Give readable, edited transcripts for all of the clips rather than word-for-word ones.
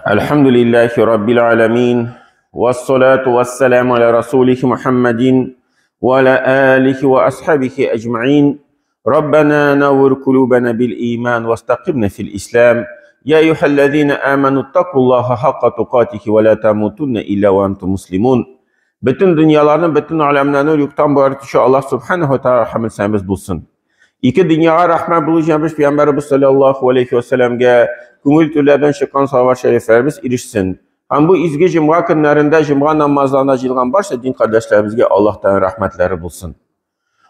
Әлхәмдүлилләһи раббил аламин. Вассалату вассаламу аля расулихи Мухаммадин ва аля алихи ва асхабихи аҗмаин. Раббана наввир кулубана бил иман вастaqimna фил ислам. Я әйюһәлләзина аману тақуллаһа хаққа туқатихи ва ла тамутунна илля ва антум муслимун. Бөтен дөньяларны, бөтен аләмнәрне юктан бар итүче Аллаһ субханаһу ва тааля рәхмәт сәбәбез булсын. Ике дөньяга рәхмәт булу җәбеш пәйгамбәребез саллаллаһу алейхи ва сәлламгә күңел түләрдән чыккан салават шәрифләребез ирешсен. Һәм бу изге җомга көннәрендә җомга намазларына җыелган барча дин кардәшләребезгә Аллаһ Тәгалә рәхмәтләре булсын.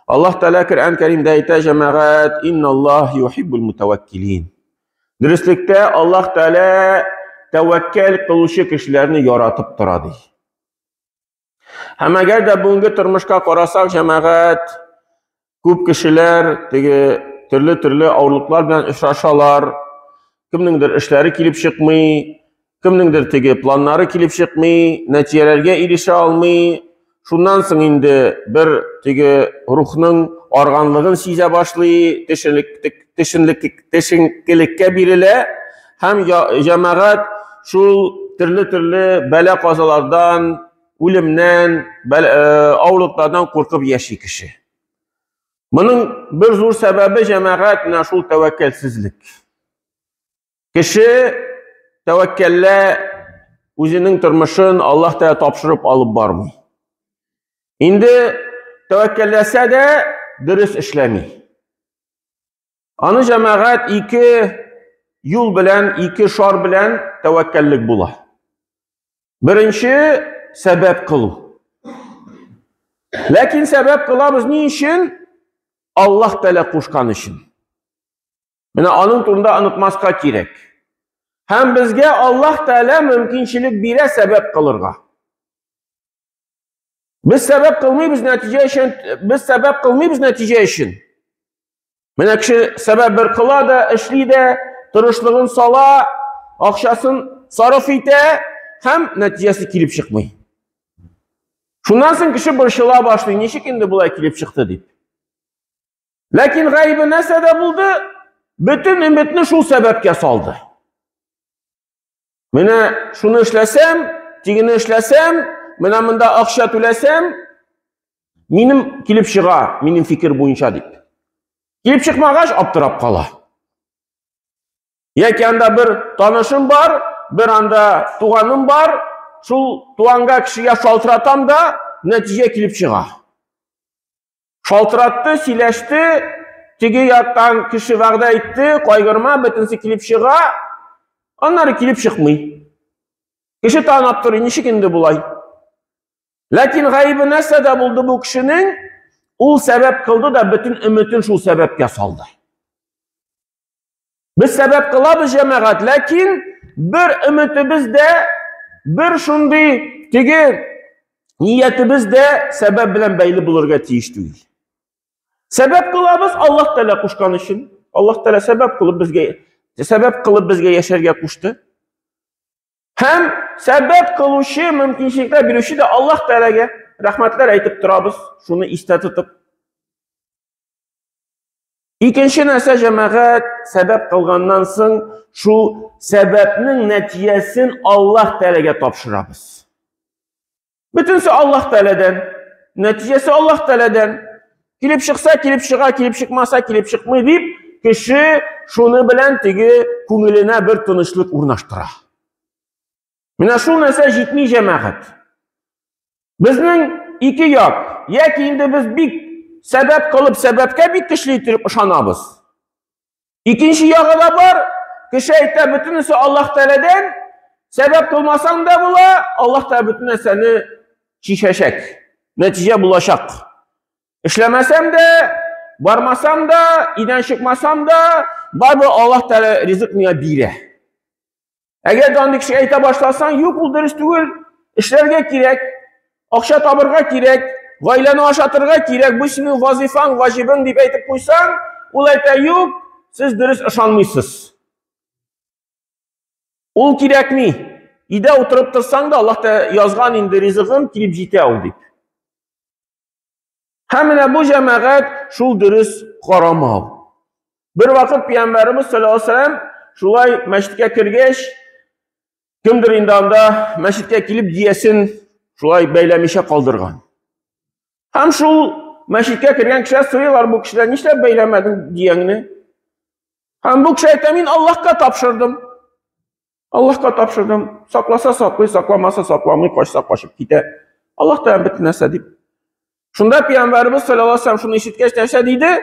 Аллаһ Тәгалә Коръән Кәримдә әйтә, җәмәгать, инналлаһ юхиббул мутаваккилин. Дөреслектә Аллаһ Тәгалә тәвәккәл кылучы кешеләрне яратып тора ди. Һәм әгәр дә бүгенге тормышка карасак, җәмәгать, күп кешеләр теге төрле-төрле авырлыклар белән очрашалар. Кемнеңдер эшләре килеп чыкмый, кемнеңдер теге планнары килеп чыкмый, нәтиҗәләргә ирешә алмый. Шуннан соң инде бер теге рухның арганлыгын сизә башлый, төшенкелеккә бирелә һәм җәмәгать шул төрле-төрле бәла-казалардан, үлемнән, авырлыклардан куркып яши кеше. Моның бер зур сәбәбе җәмәгать менә шул тәвәккәлсезлек. Кеше тәвәккәллә үзенең тормышын Аллаһ Тәгалә тапшырып алып бармый. Инде тәвәккәлләсә дә дөрес эшләми. Аны җәмәгать ике юл белән, ике шар белән тәвәккәллек була. Беренче сәбәп кылу. Ләкин сәбәп кылабыз ни өчен? Аллаһ Тәгалә кушкан өчен. Менә аның турында онытмаска кирәк. Һәм безгә Аллаһ Тәгалә мөмкинчелек бирә сәбәп кылырга. Без сәбәп кылмыйбыз нәтиҗә өчен, без сәбәп кылмыйбыз нәтиҗә өчен. Менә кеше сәбәп бер кыла да, эшли дә, тырышлыгын сала, акчасын сарыф итә һәм нәтиҗәсе килеп чыкмый. Шуннан соң кеше борчыла башлый, ничек инде болай килеп чыкты дип. Ләкин гаебе нәрсәдә булды? Бөтен өметне шул сәбәпкә салды. Менә шуны эшләсәм, тегене эшләсәм, менә монда акча түләсәм, минем килеп чыга, минем фикер буенча дип. Килеп чыкмагач, аптырап кала. Яки анда бер танышым бар, бер анда туганым бар, шул туганга кешегә шалтыратам да, нәтиҗә килеп чыга. Шалтыратты, сөйләште, теге яктан кеше вәгъдә итте, кайгырма, бөтенесе килеп чыга, аннары килеп чыкмый. Кеше тагын аптырый, ничек инде болай? Ләкин гаебе нәрсәдә булды бу кешенең? Ул сәбәп кылды да бөтен өметен шул сәбәпкә салды. Без сәбәп кылабыз җәмәгать, ләкин бер өметебез дә, бер шундый теге ниятебез дә сәбәп белән бәйле булырга тиеш түгел. Сәбәп кылабыз Аллаһ Тәгалә кушкан өчен. Аллаһ Тәгалә сәбәп кылып безгә сәбәп кылып безгә яшәргә кушты. Һәм сәбәп кылучы, мөмкинчелекләр бирүче дә Аллаһ Тәгаләгә рәхмәтләр әйтеп торабыз, шуны истә тотып. Икенче нәрсә җәмәгать сәбәп кылганнан соң шул сәбәпнең нәтиҗәсен Аллаһ Тәгаләгә тапшырабыз. Бөтенесе Аллаһ Тәгаләдән. Нәтиҗәсе Аллаһ Тәгаләдән. Килеп чыкса, килеп чыга, килеп чыкмаса, килеп чыкмый дип, кеше шуны белән теге күңеленә бер тынычлык урнаштыра. Менә шул нәрсә җитми җәмәгать. Безнең ике як, яки инде без бик сәбәп кылып, сәбәпкә бик көчле итеп ышанабыз. Икенче ягы да бар, кеше әйтә, бөтенесе Аллаһ Тәгаләдән, сәбәп кылмасаң да була, Аллаһ Тәгалә бөтен нәрсәне чишәчәк. Нәтиҗә булачак. Эшләмәсәм дә, бармасам да, өйдән чыкмасам да, барыбер Аллаһ Тәгалә ризык миңа бирә. Әгәр дә андый кешегә әйтә башласаң, юк, ул дөрес түгел. Эшләргә кирәк, акча табырга кирәк, гаиләне ашатырга кирәк, бу синең вазифаң, ваҗибың дип әйтеп куйсаң, ул әйтә, юк, сез дөрес ышанмыйсыз. Ул кирәкми. Өйдә утырып торсаң да, Аллаһ та язган инде ризыгым килеп җитә ул дип. Һәм менә бу җәмәгать шул дөрес карамау. Бер вакыт пәйгамбәребез саллаллаһу алейһи вәсәлләм шулай мәчеткә кергәч, Кемдер инде анда мәчеткә килеп диясен шулай бәйләмичә калдырган. Һәм шул мәчеткә кергән кешеләр сорыйлар бу кешедән, нишләп бәйләмәдең дияңне? Һәм бу кеше әйтә, мин Аллаһка тапшырдым. Аллаһка тапшырдым. Сакласа саклый, сакламаса сакламый, качса качып китә. Аллаһ Тәгалә бөтен нәрсә дип. Шунда пәйгамбәребез саллаллаһу алейһи вәсәлләм шуны ишеткәч нәрсә диде?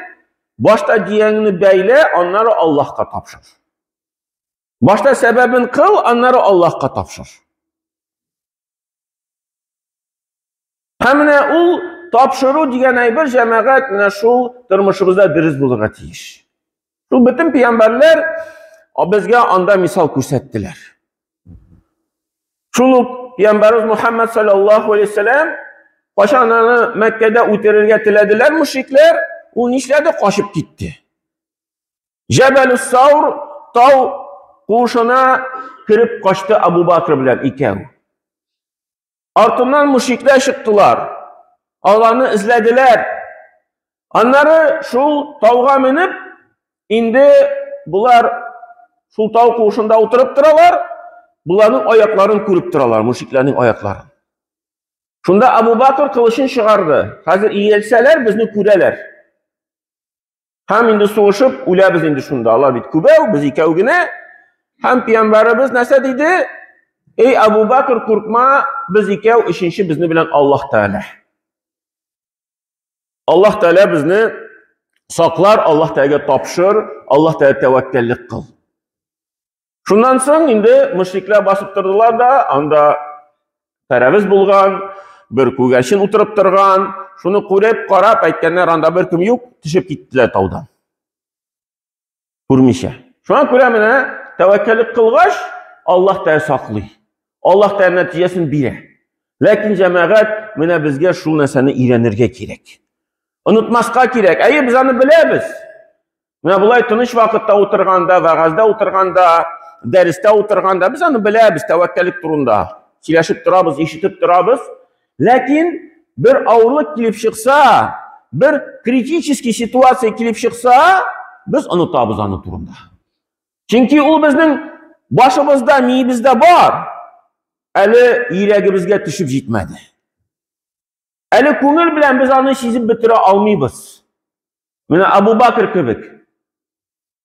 Башта дияңне бәйлә, аннары Аллаһка тапшыр. Башта сәбәбен кыл, аннары Аллаһка тапшыр. Һәм менә ул тапшыру дигән әйбер җәмәгать менә шул тормышыбызда дөрес булырга тиеш. Шул бөтен пәйгамбәрләр безгә анда мисал күрсәттеләр. Шул ук пәйгамбәрбез Мухаммад саллаллаху алейхи вәсәләм кайчан аны Мәккәдә үтерергә теләделәр мушрикләр, ул нишләде? Качып китте. Җәбәлүс Саур тау куышына кереп качты Абу Бакр белән икәү. Артыннан мушрикләр чыктылар. Аларны эзләделәр. Аннары шул тауга менеп, инде булар шул тау куышында утырып торалар, буларның аякларын күреп торалар, мушрикләрнең аякларын. Шунда Абу Бакр кылычын чыгарды. Хәзер иелсәләр, безне күрәләр. Һәм инде сугышып үләбез инде шунда. Алар бит күбәү, без икәү генә. Һәм пәйгамбәребез нәрсә диде? Эй Абу Бакр, куркма, без икәү, өченче безне белән Аллаһ Тәгалә. Аллаһ Тәгалә безне саклар, Аллаһ Тәгаләгә тапшыр, Аллаһ Тәгалә тәвәккәллек кыл. Шуннан соң инде мөшрикләр басып тордылар да, анда пәрәвез булган, бер күгәрчен утырып торган, шуны күреп, карап әйткәннәр, анда бер кем юк, төшеп киттеләр таудан. Күрмичә. Шуңа күрә менә тәвәккәллек кылгач, Аллаһ Тәгалә саклый. Аллаһ Тәгалә нәтиҗәсен бирә. Ләкин җәмәгать, менә безгә шул нәрсәне өйрәнергә кирәк. Онытмаска кирәк. Әйе, без аны беләбез. Менә болай тыныч вакытта утырганда, вәгазьдә утырганда, дәрестә утырганда без аны беләбез, тәвәккәллек турында. Сөйләшеп торабыз, ишетеп торабыз. Ләкин бер авырлык килеп чыкса, бер критический ситуация килеп чыкса, без онытабыз аны турында. Чөнки ул безнең башыбызда, миебездә бар. Әле йөрәгебезгә төшеп җитмәде. Әле күңел белән без аны сизеп бетерә алмыйбыз. Менә Абу Бакр кебек.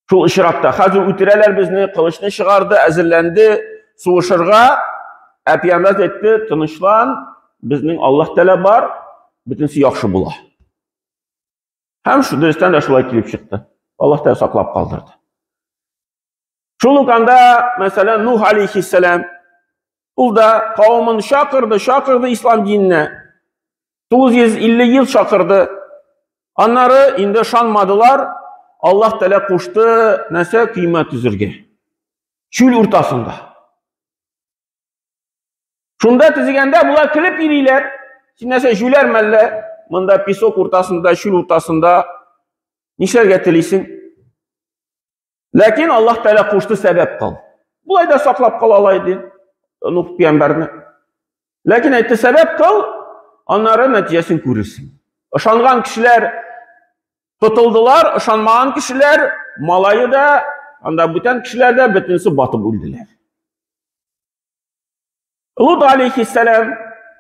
Шул очракта хәзер үтерәләр безне, кылычны чыгарды, әзерләнде сугышырга. Ә пәйгамбәр әйтте, тынычлан, безнең Аллаһ Тәгалә бар, бөтенесе яхшы була. Һәм шу дөрестән дә шулай килеп чыкты. Аллаһ Тәгалә саклап калдырды. Шул ук анда, мәсәлән, Нух алейхиссәлам ул да кавымын чакырды, чакырды ислам диненә. 950 ел чакырды. Аннары инде ышанмадылар. Аллаһ Тәгалә кушты нәрсә көймә төзергә. Чүл уртасында. Шунда төзегәндә булар килеп йөриләр. Син нәрсә җүләр мәллә? Монда песок уртасында, чүл уртасында нишләргә телисең? Ләкин Аллаһ Тәгалә кушты сәбәп кыл. Болай да саклап кала ала иде Нух пәйгамбәрне. Ләкин әйтте сәбәп кыл, аннары нәтиҗәсен күрерсең. Ышанган кешеләр тотылдылар, ышанмаган кешеләр малае да, анда бүтән кешеләр дә бөтенесе батып үлделәр. Лут алейхиссәлам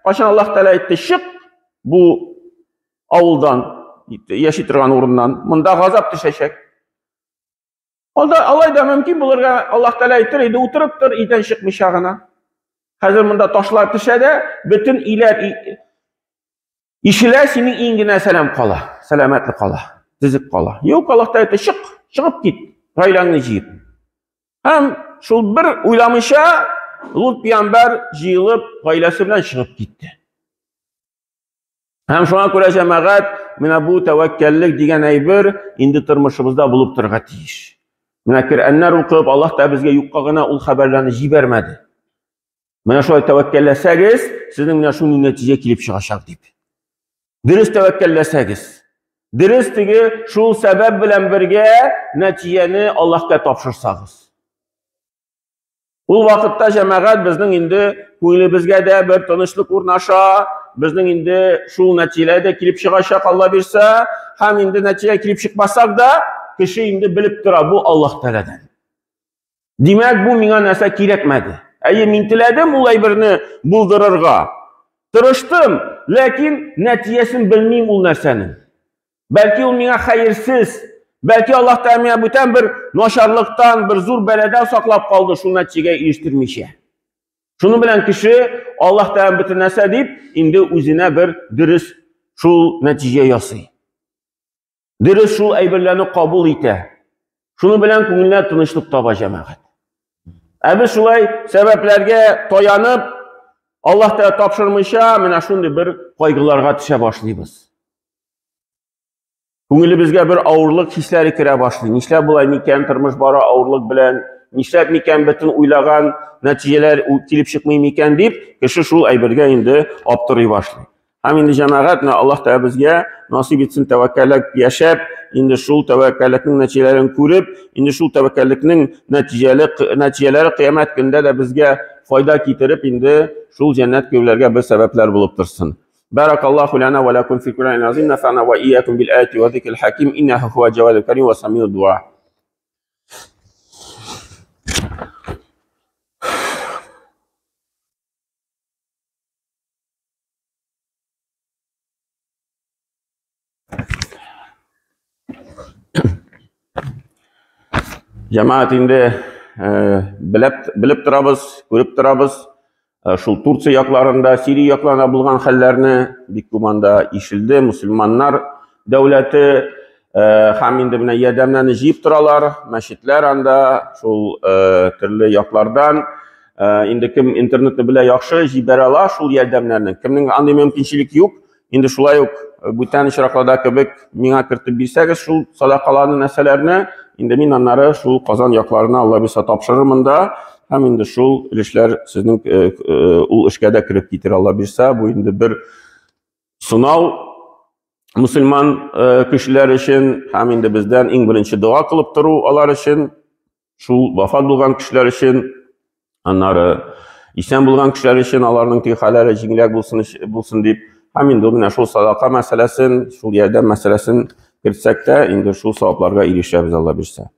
кайчан Аллаһ Тәгалә әйтте, чык бу авылдан, яши торган урыннан, монда газап төшәчәк. Алда алай да мөмкин булырга Аллаһ Тәгалә әйтер иде, утырып тор, өйдән чыкмыйча гына. Хәзер монда ташлар төшә дә, бөтен өйләр ишелә, синең иң генә сәлам кала, сәламәтлек кала, төзек кала. Юк, Аллаһ Тәгалә әйтте, чык, чыгып кит, гаиләңне җыеп. Һәм шул бер уйламыйча Лут пәйгамбәр җыелып гаиләсе белән чыгып китте. Һәм шуңа күрә җәмәгать, менә бу тәвәккәллек дигән әйбер инде тормышыбызда булып торырга тиеш. Менә Коръәннәр укып, Аллаһ та безгә юкка гына ул хәбәрләрне җибәрмәде. Менә шулай тәвәккәлләсәгез, сезнең менә шундый нәтиҗә килеп чыгачак дип. Дөрес тәвәккәлләсәгез, дөрес теге шул сәбәп белән бергә нәтиҗәне Аллаһка тапшырсагыз. Ул вакытта җәмәгать безнең инде күңелебезгә дә бер тынычлык урнаша, безнең инде шул нәтиҗәләр дә килеп чыгачак, Алла бирсә, һәм инде нәтиҗә килеп чыкмасак да, кеше инде белеп тора, бу Аллаһ Тәгаләдән. Димәк, бу миңа нәрсә кирәкмәде. Әйе, мин теләдем ул әйберне булдырырга. Тырыштым, ләкин нәтиҗәсен белмим ул нәрсәнең. Бәлки ул миңа хәерсез, бәлки Аллаһ Тәгалә миңа бүтән бер начарлыктан, бер зур бәладән саклап калды шул нәтиҗәгә ирештермичә. Шуның белән кеше Аллаһ Тәгалә бөтен нәрсә дип, инде үзенә бер дөрес шул нәтиҗә ясый. Дөрес шул әйберләрне кабул итә. Шуның белән күңеленә тынычлык таба җәмәгать. Ә без шулай сәбәпләргә таянып, Аллаһ Тәгалә тапшырмыйча, менә шундый бер кайгыларга төшә башлыйбыз. Күңелебезгә бер авырлык хисләре керә башлый. Нишләп болай микән тормыш бара авырлык белән? Нишләп микән бөтен уйлаган нәтиҗәләр килеп чыкмый микән дип, кеше шул әйбергә инде аптырый башлый. Һәм инде җәмәгать, менә Аллаһ Тәгалә безгә насыйп итсен тәвәккәллек яшәп, инде шул тәвәккәллекнең нәтиҗәләрен күреп, инде шул тәвәккәллекнең нәтиҗәле нәтиҗәләре кыямәт көндә дә безгә файда китереп, инде шул җәннәт керүләргә бер сәбәпләр булып торсын. Баракаллаху лана ва лакум фил Кур'анил азим, нафана ва iyyakum бил аяти ва зикрил хаким, иннаху хуа джавадул карим ва самиуд дуа. Җәмәгать инде белеп, белеп торабыз, күреп торабыз. Шул Турция якларында, Сирия якларында булган хәлләрне бик күп анда ишелде. Мусульманнар дәүләте һәм инде менә ярдәмнәрне җыеп торалар, мәчетләр анда шул төрле яклардан. Инде кем интернетны белә яхшы, җибәрә ала шул ярдәмнәрне. Кемнең андый мөмкинчелек юк, инде шулай ук бүтән очракларда кебек миңа кертеп бирсәгез шул садакаларны, нәрсәләрне, инде мин аннары шул Казан якларына Алла бирсә тапшырырмын да, һәм инде шул өлешләр сезнең ул эшкә дә кереп китер Алла бирсә. Бу инде бер сынау мусульман кешеләр өчен, һәм инде бездән иң беренче дога кылып тору алар өчен, шул вафат булган кешеләр өчен, аннары исән булган кешеләр өчен аларның теге хәлләре җиңелрәк булсын, булсын дип, һәм инде менә шул садака мәсьәләсен, шул ярдәм мәсьәләсен кертсәк тә, инде шул савапларга ирешәбез Алла бирсә.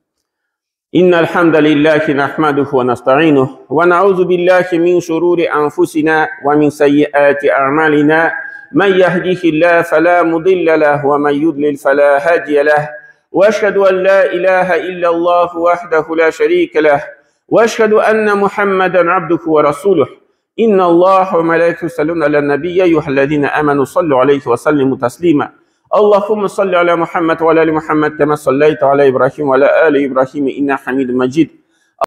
إن الحمد لله نحمده ونستعينه ونعوذ بالله من شرور أنفسنا ومن سيئات أعمالنا من يهديه الله فلا مضل له ومن يضلل فلا هادي له وأشهد أن لا إله إلا الله وحده لا شريك له وأشهد أن محمدا عبده ورسوله إن الله وملائكته يصلون على النبي يا أيها الذين آمنوا صلوا عليه وسلموا تسليما اللهم صل على محمد وعلى آل محمد كما صليت على إبراهيم وعلى آل إبراهيم إنك حميد مجيد.